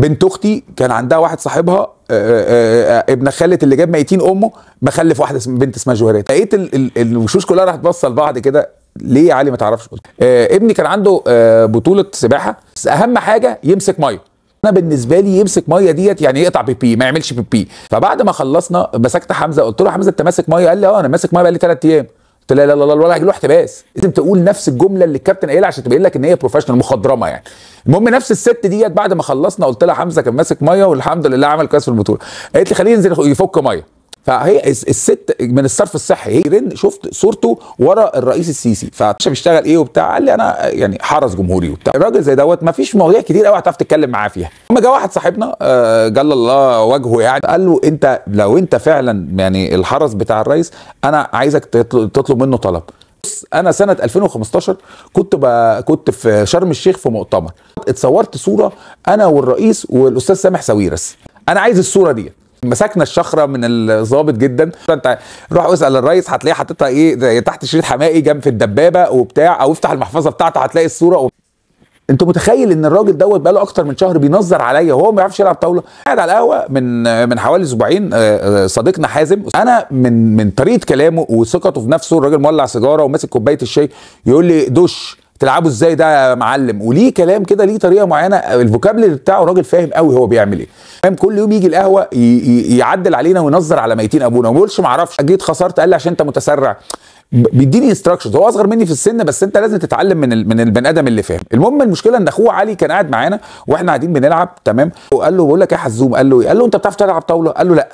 بنت اختي كان عندها واحد صاحبها ابن خالة اللي جاب ميتين امه مخلف واحدة بنت اسمها جوهرية. لقيت الوشوش كلها راحت باصة لبعض كده، ليه يا علي ما تعرفش؟ ابني كان عنده بطوله سباحة، بس اهم حاجة يمسك مية. انا بالنسبة لي يمسك مية ديت يعني يقطع بيبي، ما يعملش بيبي. فبعد ما خلصنا مسكت حمزة قلت له حمزة انت ماسك مية؟ قال لي اه انا ماسك مية بقالي 3 ايام. قلت له لا لا لا ولا هيجي له احتباس، لازم تقول نفس الجملة اللي الكابتن قايلها عشان تبين لك ان هي professional مخضرمه يعني. المهم نفس الست ديت بعد ما خلصنا قلت لها حمزة كان ماسك مية والحمد لله عمل كويس في البطولة. قالت لي خليه ينزل يفك مية. فهي الست من الصرف الصحي، هي رن شفت صورته ورا الرئيس السيسي، فبيشتغل ايه وبتاع؟ قال لي انا يعني حرس جمهوري وبتاع. الراجل زي دوت ما فيش مواضيع كتير قوي هتعرف تتكلم معاه فيها. اما جه واحد صاحبنا جل الله وجهه يعني، قال له انت لو انت فعلا يعني الحرس بتاع الرئيس انا عايزك تطلب منه طلب. بص انا سنة 2015 كنت في شرم الشيخ في مؤتمر، اتصورت صوره انا والرئيس والاستاذ سامح ساويرس، انا عايز الصورة دي. مسكنا الشخره من الظابط جدا، انت روح اسال الرئيس هتلاقيه حاططها ايه تحت شريط حمائي جنب في الدبابة وبتاع، او افتح المحفظة بتاعته هتلاقي الصورة. انت متخيل ان الراجل دوت بقاله اكتر من شهر بينظر عليا وهو ما بيعرفش يلعب طاولة؟ قاعد على القهوة من حوالي اسبوعين صديقنا حازم، انا من طريقه كلامه وثقته في نفسه، الراجل مولع سيجارة وماسك كوباية الشاي يقول لي دش تلعبوا ازاي ده يا معلم، وليه كلام كده، ليه طريقه معينة، ال vocabulary بتاعه راجل فاهم قوي هو بيعمل ايه. فاهم كل يوم يجي القهوة يعدل علينا وينظر على ميتين ابونا وما يقولش ما اعرفش، جيت خسرت قال لي عشان انت متسرع، بيديني instructions. هو اصغر مني في السن بس انت لازم تتعلم من البني ادم اللي فاهم. المهم المشكلة ان اخوه علي كان قاعد معانا واحنا قاعدين بنلعب تمام، وقال له بقول لك ايه يا حزوم؟ قال له ايه؟ قال له انت بتعرف تلعب طاولة؟ قال له لا.